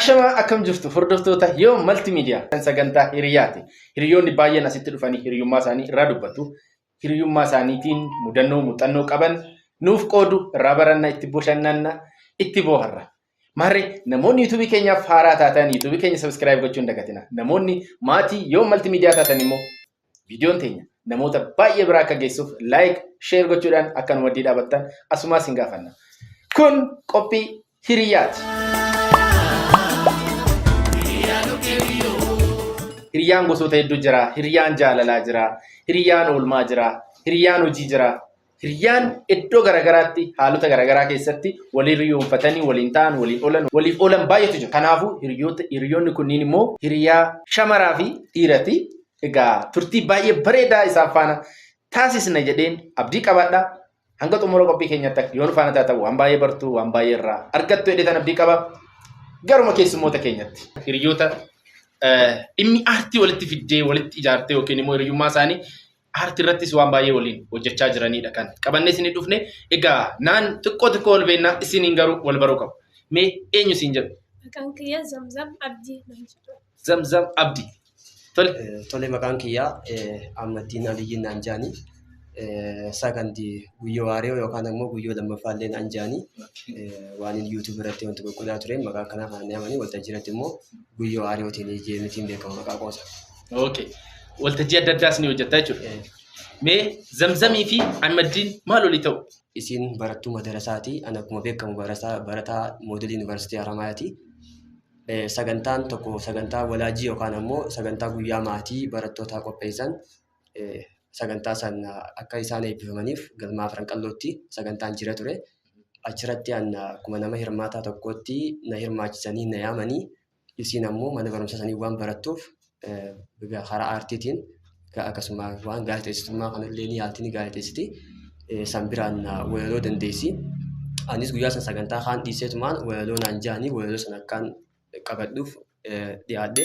Ashamaa, akkam jirtu hordoftoota Yoo Maltiimiidiyaa? Kan sagantaa hiriyaati. Hiriyoonni baay'een asitti dhufanii hiriyummaa isaanii irraa dubbatu. Hiriyummaa isaaniitiin mudannoo muuxannoo qaban nuuf qoodu, irraa baranna, itti bashannanna, itti booharra. Maarree, namoonni yuutuubii keenyaaf haaraa taatan yuutuubii keenya subscribe gochuu hin dagatina. Namoonni maatii Yoo Maltiimiidiyaa taatan immoo viidiyoon teenya namoota baay'ee biraa akka geessuuf like, share gochuudhaan akka nu maddii dhaabattan asumaas hin gaafanna. Kun qophii hiriyaati. Hiriyaan gosoota hedduu jira. Hiriyaan jaalalaa jira. Hiriyaan oolmaa jira. Hiriyaan hojii jira. Hiriyaan iddoo garaagaraatti haalota garaagaraa keessatti waliin hiriyoonfatanii waliin ta'an, waliin oolan, waliif oolan baay'eetu jira. Kanaafuu hiriyoonni kunniin immoo hiriyaa shamaraa fi dhiirati. Egaa turtii baay'ee bareedaa isaan faana taasisna jedheen abdii qabadha. Hanga xumura qophii keenyatti yoo nu faana taatan waan baay'ee bartu, waan baay'ee irraa argattu jedheetan abdii qaba. Garuma keessummoota keenyatti. Hiriyoota dhimmi aartii walitti fiddee walitti ijaartee yookiin immoo hiriyummaa isaanii aartii irrattis waan baay'ee waliin hojjechaa jiranidha kan qabannee isinii dhufne. Egaa naan xiqqoo xiqqoo wal beennaa, isiniin garuu wal baruu qabu. Mee eenyu siin jedhu? Maqaan kiyya Zamzam Abdii naan jedhama. Zamzam Abdii. Tole. Tole, maqaan kiyyaa Ahmaddiin Aliyyiin naan jedhani. Second Guyyoo Waariyoo yookaan ammoo Guyyoo lammaffaa illee naan jedhani. Waan inni YouTube irratti wanti qulqullaa ture maqaa kanaa kan yaamanii, waltajjii irratti immoo Guyyoo Waariyootiin jeemitiin beekamu maqaa qoosa. Okay. Waltajjii adda addaas ni hojjetta jechuudha. Mee Zamzamii fi Ahmaddiin maal olii ta'u? Isiin barattuu madarasaati. Ani akkuma beekamu barataa moodelii Yuunivarsiitii Haramaayaati. Sagantaan tokko sagantaa walaajii yookaan ammoo sagantaa guyyaa maatii barattootaa qopheessan, sagantaa san akka isaan eebbifamaniif galma Afran Qallootti sagantaan jira ture. Achirratti an akkuma nama hirmaataa tokkootti na hirmaachisanii na yaamanii, isiin ammoo mana barumsa sanii waan barattuuf karaa aartiitiin akkasuma waan gaazexeessitummaa kanallee ni yaalti, ni gaazexeessiti. San biraan walaloo dandeessi. Anis guyyaa san sagantaa kaan dhiiseetumaan walaloo naan ja'anii walaloo sana akkaan qabadhuuf dhiyaadhe.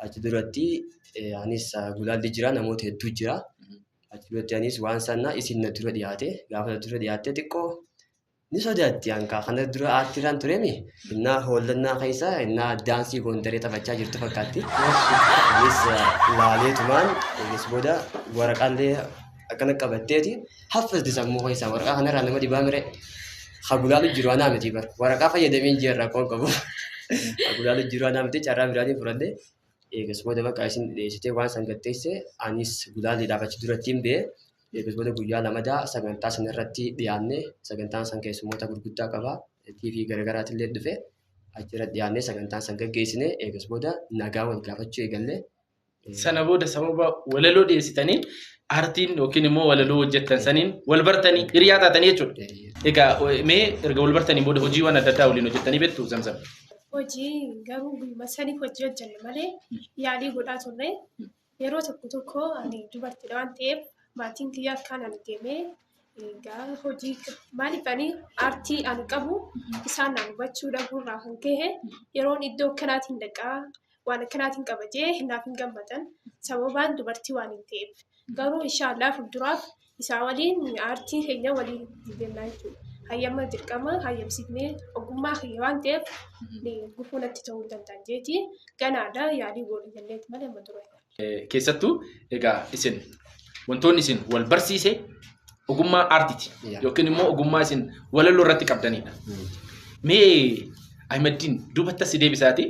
Achi duratti anis gulaalli jira, namoota hedduu jira. Achi duratti anis waan sana isin na dura dhiyaate, gaafa na dura dhiyaatte xiqqoo ni sodaatti. Ankaa kana dura aartiirraan tureemi innaa hoollannaa keessa innaa daansii goondaree taphachaa jirtu fakkaatti. Anis laaleetumaan eegas booda waraqaallee akkana qabatteeti haffazti sammuu keessaa waraqaa kanarraa nama dhibaa mire hagulaalu jiru anaa miti bar waraqaa fayyadameen jira, rakkoon qabu hagulaalu jiru anaa miti, carraa biraatiin fudhadhe. Eegas booda bakka isin dhiyeessitee waan san gatteesse, anis gulaalliidhaaf achi duratti hin ba'e. Eegas booda guyyaa lamadaa sagantaa sana irratti dhiyaanne. Sagantaan san keessummoota gurguddaa qaba. TV garaagaraatillee dhufe. Achirratti dhiyaanne, sagantaan san gaggeessine. Eegas booda nagaa wal gaafachuu eegalle. Sana booda sababa walaloo dhiyeessitanii aartiin yookiin immoo walaloo hojjettan saniin wal bartanii hiriyaa taatanii jechuudha. Egaa mee erga wal bartanii booda hojiiwwan adda addaa waliin hojjettanii beektu, Zamzam? Hojii garuu guyyuma saniif hojii hojjenne malee yaalii godhaa turre. Yeroo tokko tokko ani dubartiidha waan ta'eef maatiin kiyya akkaan ani deemee egaa hojii, maaliif ani aartii ani qabu isaan naan hubachuu dhabuurraa kan ka'e yeroon iddoo akkanaatiin dhaqaa waan akkanaatiin qaba jee naaf hin gammadan, sababaan dubartii waan hin ta'eef. Garuu inshaallah fuulduraaf isaa waliin aartii keenya waliin deemnaa jechuudha. Hayyama dirqama hayyamsiifnee ogummaa kiyya waan ta'eef gufuu natti ta'uu hin danda'an jeeti ganaadha yaalii goone jenneeti malee amma dura. Keessattuu egaa isin wantoonni isin wal barsiise ogummaa aartiiti yookiin immoo ogummaa isin walaloo irratti qabdanidha. Mee Ahmeddiin, duubatti si deebisaati.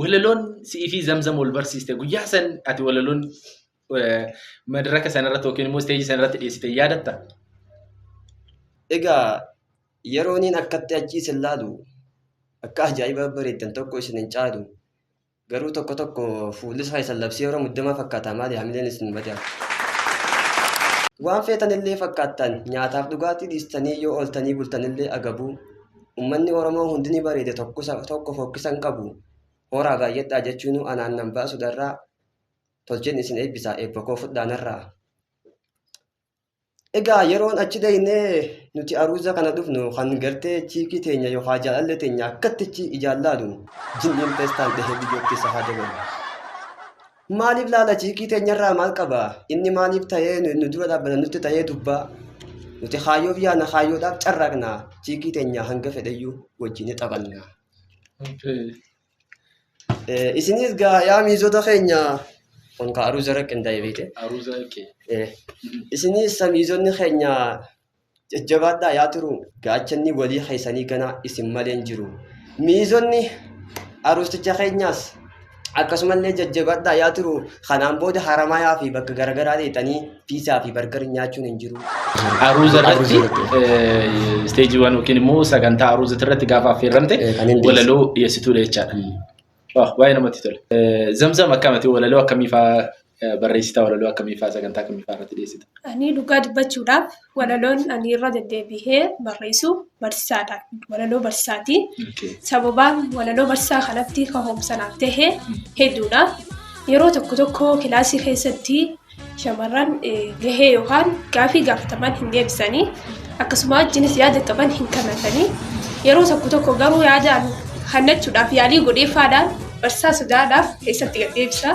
Walaloon si'ii fi Zamzam wal barsiiste, guyyaa san ati walaloon madaraka sanarratti yookiin immoo isteejii sanarratti dhiyeessite yaadatta? Egaa yerooniin akkatti achi isin laalu akka ajaa'iba bareeddan tokko isin hin caalu. Garuu tokko tokko fuulli isaa isin labsee yeroo muddamaa fakkaata, maali hamileen isin bada. Waan feetan illee fakkaattan, nyaataaf dhugaatii dhiistanii yoo ooltanii bultanillee agabuu. Uummanni Oromoo hundi ni bareede, tokko fokkisa hin qabu. Horaa baay'adhaa jechuun anaan nan baasu dharraa, tolcheen isin eebbisa, eebba koo fudhaa narraa. Egaa yeroon achi dhaynee nuti aruuza kana dhufnu kan gartee chiikii teenya yookaan jaalallee teenya akkattichi ijaan laalu jinniin peestaan dhahee biyyootti isa haa dabalu. Maaliif laala, chiikii teenyarraa maal qaba? Inni maaliif ta'ee nu dura dhaabbata, nutti ta'ee dubbaa? Nuti kaayyoof yaana, kaayyoodhaaf carraaqna, chiikii teenya hanga fedheyyuu wajjin ni taphanna. Isinis gaa yaa miizota keenya kun ka aruuza irra qindaa'e beekte. Aruuza kee. Isinis miizonni keenya jajjabaadhaa yaa turu gaachanni walii keessanii gana isin malee hin jiru. Miizonni aruusticha keenyaas akkasumallee jajjabaadhaa yaa turu kanaan booda Haramayaa fi bakka garaagaraa deetanii piizaa fi bargarii nyaachuun hin jiru. Aruuza irratti isteejiiwwan yookiin immoo sagantaa aruuza irratti gaafa affeerramte Kan hin walaloo dhiyeessituudha jechaadha. Wah, baay'ee namatti tola. Zamzam akkamati walaloo akkamii fa'aa barreessitaa, walaloo akkamii fa'aa sagantaa akkamii fa'aa irratti dhiyeessita? Ani dhugaa dubbachuudhaaf walaloon ani irra deddeebi'ee barreessu barsiisaadha. Walaloo barsiisaati. Sababaan walaloo barsiisaa kanatti ka'umsanaaf tahe hedduudha. Yeroo tokko tokko kilaasii keessatti shamarran gahee yookaan gaafii gaafataman hin deebisanii, akkasuma wajjinis yaada qaban hin kennatanii. Yeroo tokko tokko garuu yaadaan hannachuudhaaf yaalii godheeffaadhaan barsiisaa sodaadhaaf keessatti gad deebisa.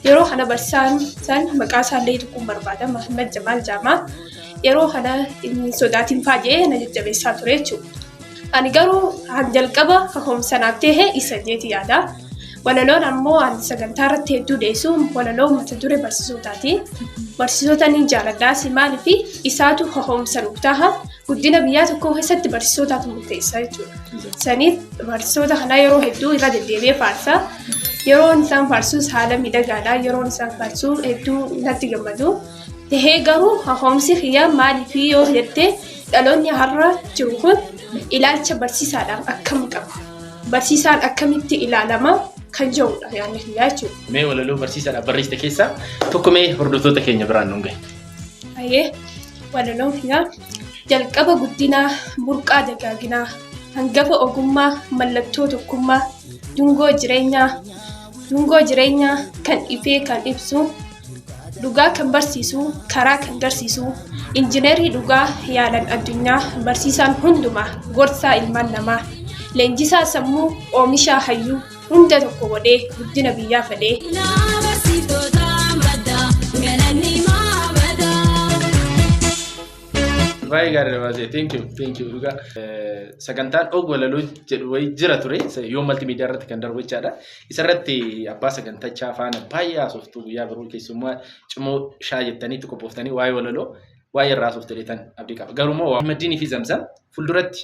Yeroo kana barsiisaan san maqaa isaallee tuquun barbaada. Mahammad Jamaal Jaamaa. Yeroo kana inni sodaatiin faa jedhee na jajjabeessaa ture jechuudha. Ani garuu han jalqaba kaka'umsanaaf tahe isa jeeti yaada. Walaloon ammoo ani sagantaa irratti hedduu dhiyeessu walaloo mata duree barsiisotaati. Barsiisota ni jaaladhaas, maaliif isaatu kaka'umsa nuuf taha. Guddina biyyaa tokkoo keessatti barsiisotaatu murteessa jechuudha. Saniif barsiisota kana yeroo hedduu irra deddeebi'ee faarsa. Yeroon isaan faarsus haala miidhagaadha. Yeroon isaan faarsu hedduu natti gammadu. Tahee garuu kaka'umsi kiyyaa maaliif yoo jette, dhaloonni har'a jiru kun ilaalcha barsiisaadhaaf akkam qaba? Barsiisaan akkamitti ilaalama kan jedhudha yaadni kiyyaa jechuudha. Mee walaloo barsiisaadhaaf barreessite keessaa tokko mee hordoftoota keenya biraan nuun gahe. Baay'ee walaloon kiyyaa: jalqaba guddinaa, burqaa dagaaginaa, hangafa ogummaa, mallattoo tokkummaa, dungoo jireenyaa, dungoo jireenyaa kan ifee kan ibsu, dhugaa kan barsiisu, karaa kan garsiisu, injineerii dhugaa yaalan addunyaa, barsiisaan hundumaa, gorsaa ilmaan namaa, leenjisaa sammuu, oomishaa hayyuu, hunda tokko godhee guddina biyyaa fedhee. Barsiisota madda galanni maabadaa. Baay'ee gaariidha baasee. Thank you, thank you. Dhugaa. Sagantaan og walaloo jedhu wayii jira ture. Yoo maltiimiidiyaa irratti kan darbu jechaadha. Isarratti abbaa sagantachaa faana baay'ee haasoftu, guyyaa biroo keessummaa cimoo shaa jettanii itti qophooftanii waa'ee walaloo waa'ee irraa haasoftu jedhetan abdii qaba. Garuu immoo Ahmadiinii fi Zamzam fuulduratti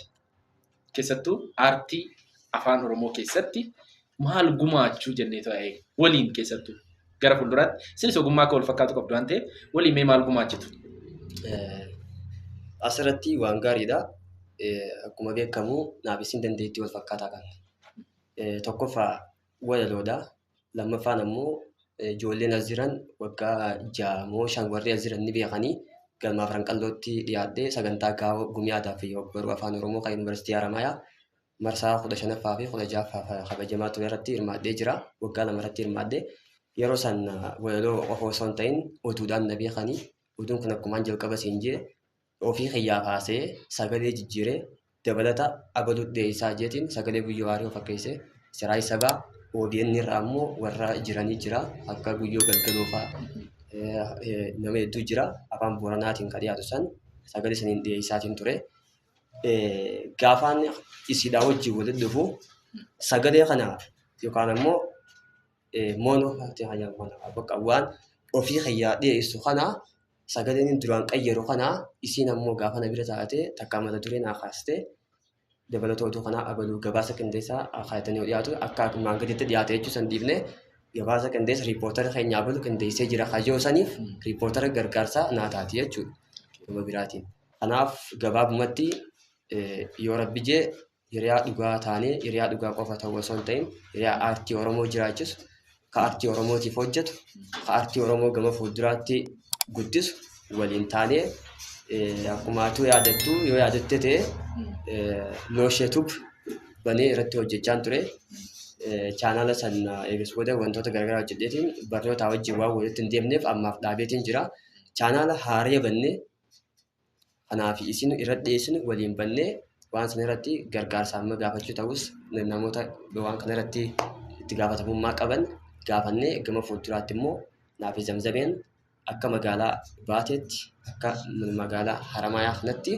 keessattuu aartii afaan Oromoo keessatti maal gumaachuu jennee ta'e waliin, keessattuu gara fuulduraatti isinis ogummaa akka wal fakkaatu qabdu waan ta'eef, waliin mee maal gumaachitu? Asirratti waan gaariidha. Akkuma beekamu naaf isin dandeettii wal fakkaataa qabna. Tokkoffaa walaloodha. Lammaffaan ammoo ijoolleen as jiran waggaa 6 moo 5 warri as jiran ni beekanii, galma Afran Qallootti dhiyaadhee sagantaa gaa'oo gumii aadaa fi ogbarruu afaan Oromoo kan Yuunivarsiitii Haramayaa marsaa 15ffaa fi 16ffaaf kabajamaa ture irratti hirmaadhee jira. Waggaa 2 irratti hirmaadhee yeroo san walaloo qofa osoo hin ta'in oduudhaan na beekanii. Oduun kun akkumaan jalqaba siin jee ofii kiyyaa kaasee sagalee jijjiiree dabalata abaluu dhiyeessaa jeetiin sagalee Guyyoo Waarii of fakkeessee Siraay Sabaa OBN irraa ammoo warra jiranii jira, akka Guyyoo Galgaloo fa'aa nama hedduu jira, afaan Booranaatiin kan dhiyaatu san sagalee saniin dhiyeessaatiin ture. Gaafaan isiidhaa wajjin walitti dhufu sagalee kana yookaan ammoo mono bakka waan ofii kiyyaa dhiyeessu kana sagaleen inni duraan qayyaru kana isiin ammoo gaafa na bira taate takka mata duree naa kaaste, dabalata oduu kanaa abaluu gabaasa qindeessaa kaayatanii yoo dhiyaatu akka armaan gaditti dhiyaate jechuu san dhiifne, gabaasa qindeessa riippootara keenya abalu qindeessee jira kayyoo saniif riippootara gargaarsaa naa taati jechuudha gama biraatiin. Kanaaf gabaabumatti yoo rabbi jee hiriyaa dhugaa taanee, hiriyaa dhugaa qofa ta'uu osoo hin ta'in, hiriyaa aartii Oromoo jiraachisu, ka aartii Oromootiif hojjetu, ka aartii Oromoo gama fuulduraatti guddisu waliin taanee, akkuma atuu yaadattu, yoo yaadatte ta'e, Loosheetub banee irratti hojjechaan ture. Chaanaala san eegas booda wantoota garaagaraa hojjedheetiin barnootaa wajjin waan walitti hin deemneef ammaaf dhaabeetiin jira. Chaanaala haaraa bannee kanaaf isin irratti dhiyeessinu waliin bannee waan sana irratti gargaarsa amma gaafachuu ta'us namoota waan kana irratti itti gaafatamummaa qaban gaafannee, gama fuulduraatti immoo naaf Zamzameen akka magaalaa Baateetti, akka magaalaa Haramayaa kanatti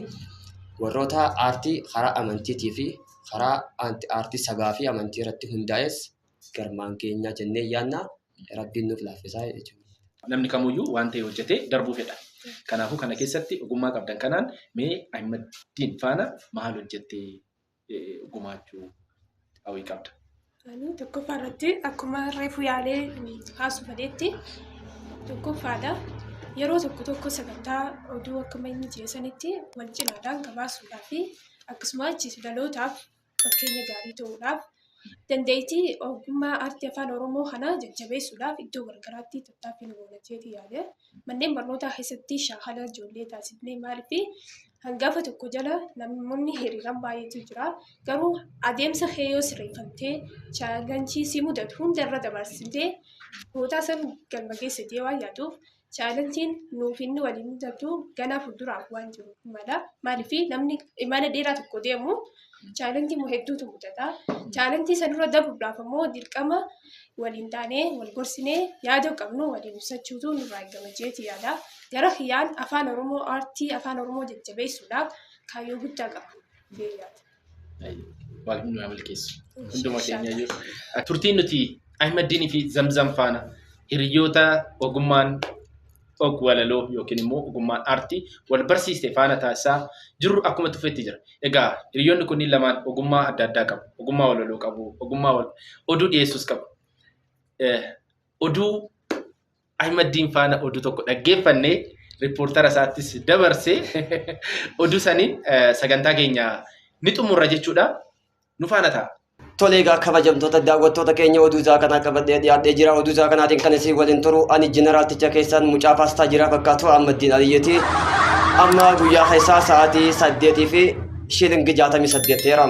warroota aartii karaa amantiitii fi karaa aartii sabaa fi amantii irratti hundaa'es Garmaan keenya jennee yaadna. Rabbiin nuuf laaffisaa jechuudha. Namni kamuyyuu waan ta'e hojjetee darbuu fedha. Kanaafuu kana keessatti ogummaa qabdan kanaan mee Ahimadiin faana maal hojjettee gumaachuu hawwii qabda? Ani tokkoffaa irratti akkuma reefu yaalee kaasuu fedhetti tokkoffaadha. Yeroo tokko tokko sagantaa oduu akkuma inni jeesanitti wal cinaadhaan gabaasuudhaa fi akkasuma achis dhalootaaf fakkeenya gaarii ta'uudhaaf dandeettii ogummaa aartii afaan Oromoo kana jajjabeessuudhaaf iddoo garagaraatti tattaaffii nu goona jeetii yaade. Manneen barnootaa keessatti shaakala ijoollee taasifnee maaliif hangafa tokko jala namoonni hiriiran baay'eetu jira. Garuu adeemsa kee yoo sirreeffamtee chaalenjii si mudatu hunda irra dabarsitee boodaa san galma geessitee waan yaaduuf chaalenjiin nuuf inni waliin mudatu ganaa fuulduraaf waan jiru mala. Maaliif namni imala dheeraa tokko deemu chaalenjii hedduutu mudata. Chaalenjii sanarra darbuudhaaf immoo dirqama waliin taanee wal gorsinee yaada qabnu waliin ibsachuutu nurraa eegama jeeti yaada. Gara kiyyaan afaan Oromoo aartii afaan Oromoo jajjabeessuudhaaf kaayyoo guddaa qaba. Waaqni nu haa milkeessu. Hunduma keenya iyyuu. Turtiin nuti Ahimadiinii fi Zamzam faana hiriyoota ogummaan og walaloo yookiin immoo ogummaan aartii wal barsiiste faana taasisaa jirru akkuma tufetti jira. Egaa hiriyoonni kunniin lamaan ogummaa adda addaa qabu. Ogummaa walaloo qabu, ogummaa oduu dhiyeessuus qabu. Oduu Ahimadiin faana oduu tokko dhaggeeffannee riippoortara isaattis dabarsee oduu saniin sagantaa keenya ni xumurra jechuudha. Nu faana ta'a. Tole egaa kabajamtoota daawwattoota keenya oduu isaa kanaa qabadhee dhiyaadhee jira. Oduu isaa kanaatiin kan isin waliin turu ani jeneraalticha keessan mucaa paastaa jira fakkaatu Ahmadiin Aliyyeeti. Amma guyyaa keessaa sa'aatii 8:68 ta'eera.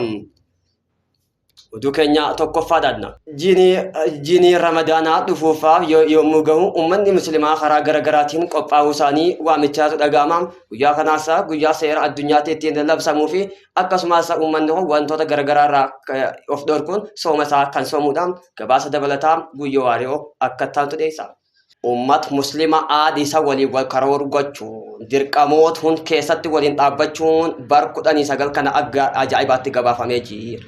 Oduu keenya tokkoffaadhaan. Jiini Ramadaanaa dhufuufaaf yommuu gahu uummanni musliimaa karaa garaagaraatiin qophaa'uu isaanii waamichaatu dhaga'ama. Guyyaa kanaas guyyaa seera addunyaatti ittiin labsamuu fi akkasumas uummanni kun wantoota garaagaraa irraa of dhorkuun sooma isaa kan soomudha. Gabaasa dabalataa Guyyoo Waariyoo akka taatu dhiyeessa. Uummata musliima aadii isa waliin wal karooru gochuun dirqamoota hund keessatti waliin dhaabbachuun bar 19 kana akka ajaa'ibaatti gabaafamee jira.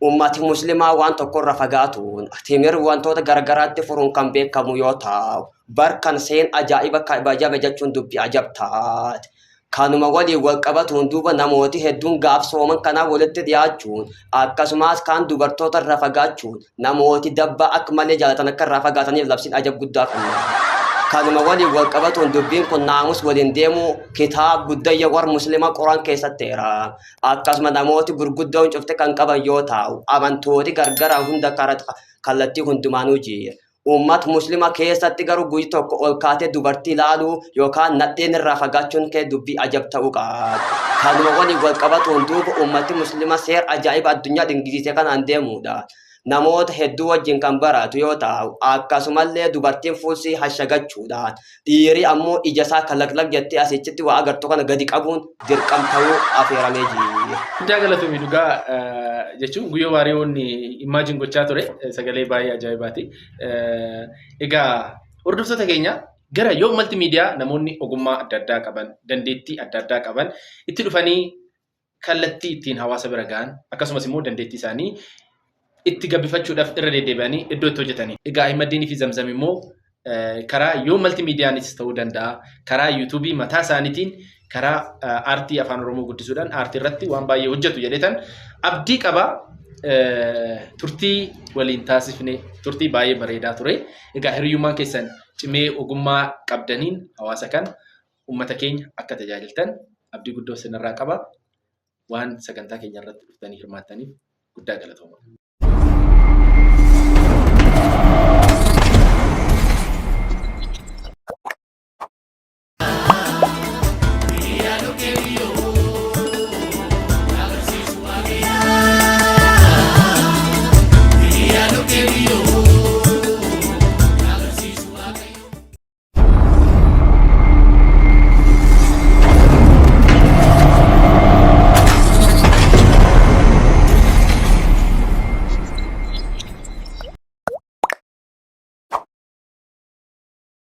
Uummati musliimaa waan tokkorra fagaatuun timir wantoota garagaraatti furuun kan beekamu yoo ta'u bar kan seen ajaa'iba kabajame jechuun dubbii ajab taate. Kanuma waliin wal qabatuun duuba namooti hedduun gaaf sooman kanaa walitti dhiyaachuun akkasumas kaan dubartoota irraa fagaachuun namooti dabbaa akka malee jaalatan akka irraa fagaataniif labsiin ajab guddaa kenna. Kanuma waliin wal qabatuun dubbiin kun naamus waliin deemuu kitaaba guddayya warra musliima qoraan keessatteera. Akkasuma namooti gurguddoon cufte kan qaban yoo ta'u amantooti gargaraa hunda kallattii hundumaanuu jira. Uummata musliima keessatti garuu guyyi tokko ol kaatee dubartii ilaaluu yookaan nadheen irraa fagaachuun kee dubbii ajab ta'uu qaba. Kanuma waliin wal qabatuun duuba uummati musliima seera ajaa'iba addunyaa dingisiisee kanaan deemudha. Namoota hedduu wajjin kan baratu yoo ta'u akkasumallee dubartiin fuulsii hashagachuudhaan dhiirri ammoo ija isaa kalaqlaq jettee asichitti waa agartu kana gadi qabuun dirqam ta'uu affeeramee jira. Guddaa galatoomii dhugaa jechuun Guyyoo Waariyoon imaajin gochaa ture sagalee baay'ee ajaa'ibaati. Egaa hordoftoota keenya gara yoo maltiimiidiyaa namoonni ogummaa adda addaa qaban dandeettii adda addaa qaban itti dhufanii kallattii ittiin hawaasa bira gahan akkasumas immoo dandeettii isaanii itti gabbifachuudhaaf irra deddeebi'anii iddoo itti hojjetanii. Egaa Ahimadiinii fi Zamzam immoo karaa yoo maltiimiidiyaanis ta'uu danda'a karaa yuutuubii mataa isaaniitiin karaa aartii afaan Oromoo guddisuudhaan aartii irratti waan baay'ee hojjetu jedhetan abdii qaba. Turtii waliin taasifne turtii baay'ee bareedaa ture. Egaa hiriyyummaan keessan cimee ogummaa qabdaniin hawaasa kana uummata keenya akka tajaajiltan abdii guddoo isinirraa qaba. Waan sagantaa keenya irratti dhuftanii hirmaattaniif guddaa galatooma.